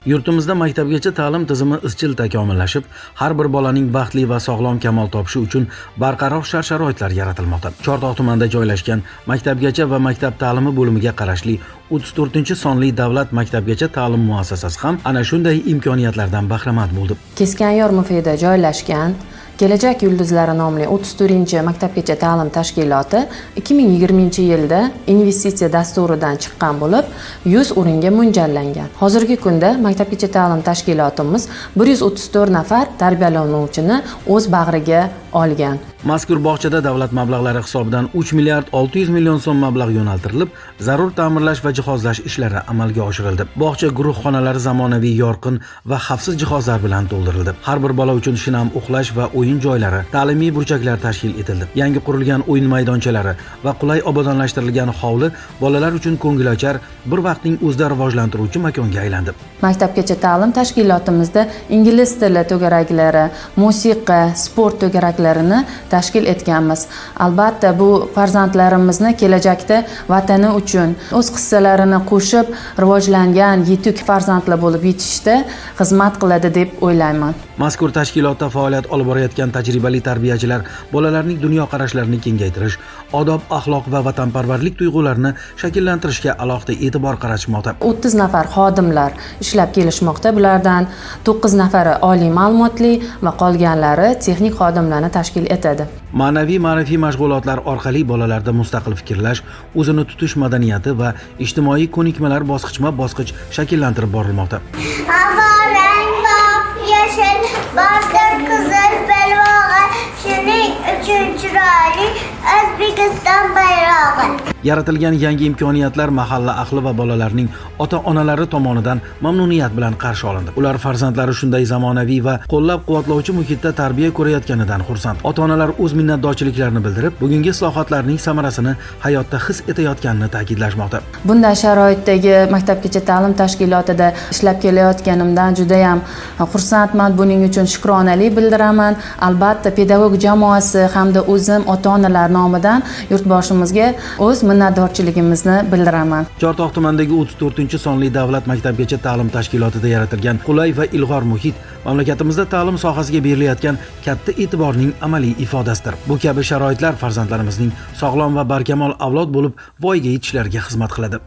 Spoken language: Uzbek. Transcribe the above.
Yurtimizda maktabgacha ta'lim tizimi izchil takomillashib, har bir bolaning baxtli va sog'lom kamol topishi uchun barqaror shart-sharoitlar yaratilmoqda. Chortoq tumanida joylashgan maktabgacha va maktab ta'limi bo'limiga qarashli 34-sonli davlat maktabgacha ta'lim muassasasi ham ana shunday imkoniyatlardan bahramand bo'ldi. Keskanyor MFda joylashgan Kelajak yulduzlari nomli 34-maktabgacha ta'lim tashkiloti 2020-yilda investitsiya dasturidan chiqqan bo'lib, 100 o'ringa mo'ljallangan. Hozirgi kunda maktabgacha ta'lim tashkilotimiz 134 nafar tarbiyalanuvchini o'z bag'riga olgan. Mazkur bog'chada davlat mablag'lari hisobidan 3 milliard 600 million so'm mablag' yo'naltirilib, zarur ta'mirlash va jihozlash ishlari amalga oshirildi. Bog'cha guruh xonalari zamonaviy, yorqin va xavfsiz jihozlar bilan to'ldirildi. Har bir bola uchun shinam uxlash va o'yin joylari, ta'limiy burchaklar tashkil etildi. Yangi qurilgan o'yin maydonchalari va qulay obodonlashtirilgan hovli bolalar uchun ko'ngilochar, bir vaqtning o'zida rivojlantiruvchi makonga aylandi. Maktabgacha ta'lim tashkilotimizda ingliz tili to'garaklari, musiqa, sport to'garaklarini tashkil etganmiz. Albatta, bu farzandlarimizni kelajakda vatani uchun o'z hissalarini qo'shib rivojlangan yetuk farzandlar bo'lib yetishishda xizmat qiladi deb o'ylayman. Mazkur tashkilotda faoliyat olib borayotgan tajribali tarbiyachilar bolalarning dunyoqarashlarini kengaytirish, odob, axloq va vatanparvarlik tuyg'ularini shakllantirishga alohida e'tibor qaratishmoqda. 30 nafar xodimlar ishlab kelishmoqda. Bulardan 9 nafari oliy ma'lumotli va qolganlari texnik xodimlarni tashkil etadi. Ma'naviy ma'rifiy mashg'ulotlar orqali bolalarda mustaqil fikrlash, o'zini tutish madaniyati va ijtimoiy ko'nikmalar bosqichma-bosqich shakllantirib borilmoqda. Havorang yashil, bordir qizil belbog'i, shuning uchun chiroyli O'zbekiston bayrog'i. Yaratilgan yangi imkoniyatlar mahalla ahli va bolalarning ota-onalari tomonidan mamnuniyat bilan qarshi olindi. Ular farzandlari shunday zamonaviy va qo'llab-quvvatlovchi muhitda tarbiya ko'rayotganidan xursand. Ota-onalar o'z minnatdorchiliklarini bildirib, bugungi islohotlarning samarasini hayotda his etayotganini ta'kidlashmoqda. Bunday sharoitdagi maktabgacha ta'lim tashkilotida ishlab kelayotganimdan judayam xursandman. Buning uchun shukronalik bildiraman. Albatta, pedagog jamoasi hamda o'zim ota-onalar nomidan yurtboshimizga o'z minnatdorchiligimizni bildiraman. Chortoq tumanidagi 34-sonli davlat maktabgacha ta'lim tashkilotida yaratilgan qulay va ilg'or muhit mamlakatimizda ta'lim sohasiga berilayotgan katta e'tiborning amaliy ifodasidir. Bu kabi sharoitlar farzandlarimizning sog'lom va barkamol avlod bo'lib voyaga yetishlariga xizmat qiladi.